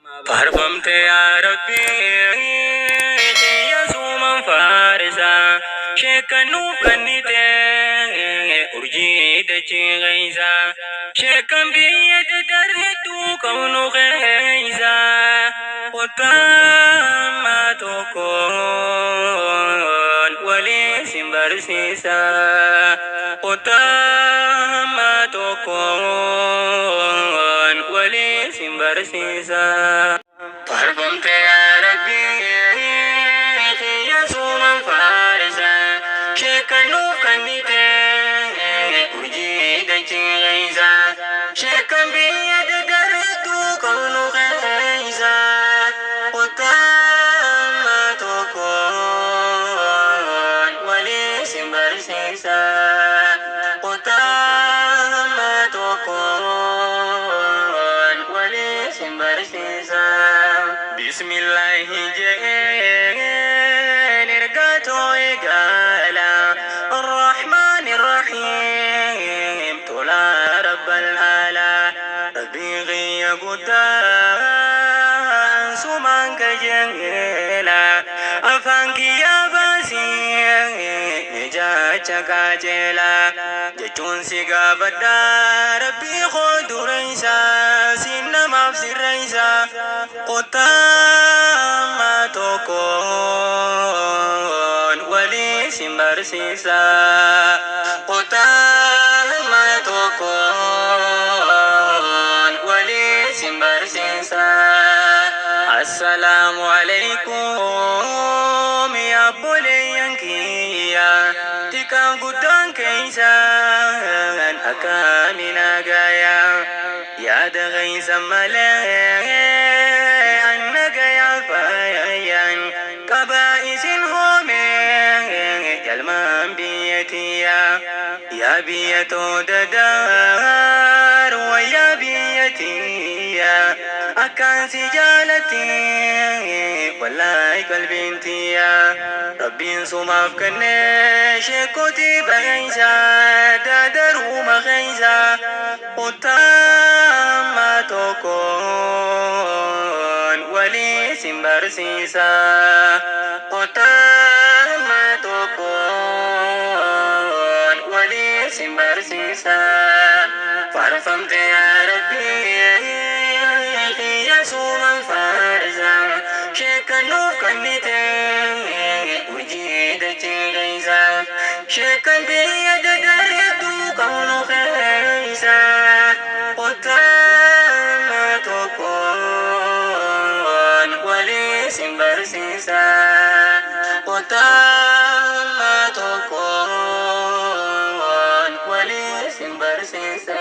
Faarfamte yaa Rabbii kiyya suuman faarisa, sheekkan nuuf kennite urjii dachee keessa, sheekkan biyya dadarhedduu qabnu keessa, kottaa tokkoon walii sin barsiisa, kottaa tokkoon walii sin barsiisa. Faarfamte yaa Rabbii kiyya suuman faarisa, sheekkan nuuf kennite urjii dachee keessa, sheekkan biyya dadarhedduu qabnu keessa, kottaa tokkoon walii sin barsiisa, kottaa tokkoon walii sin barsiisa. Bismillaahi jeen ergatoo eegala, Arrahmaan Irrahiim, tola Rabbal aala, Rabbii kiyya guddaa sumaan kajeela, afaan kiyya baasii jecha qajeela jechuun si gaafadha, Rabbii koo dura isaa siin namaaf sirreessa, kottaa tokkoon walii sin barsiisa, kottaa tokkoon walii sin barsiisa. Assalaamu alaikum yaa obboleeyyan kiyya, xiqqaan guddaan keessan akkami nagaya? Yaada keeysan malee an nagaya faayyan qaba, isin hoome jalmaan biyya tiyya, yaa biyya too dadaar wayyaa biyya tiyya, akkaan si jaalatti wallahi qalbiin tiyya, Rabbiin sumaaf kenne sheekoti bareeysa daadaruuma keeysa, kottaa tokkoon walii sin barsiisa, kottaa tokkoon walii sin barsiisa. Faarfamte yaa Rabbii kiyya suuman faarsa, sheekkan nuuf kennite urjii dachee keessa, sheekkan biyya dadarhedduu qabnu keessa, kottaa tokkoon walii sin barsiisa, kottaa tokkoon walii sin barsiisa.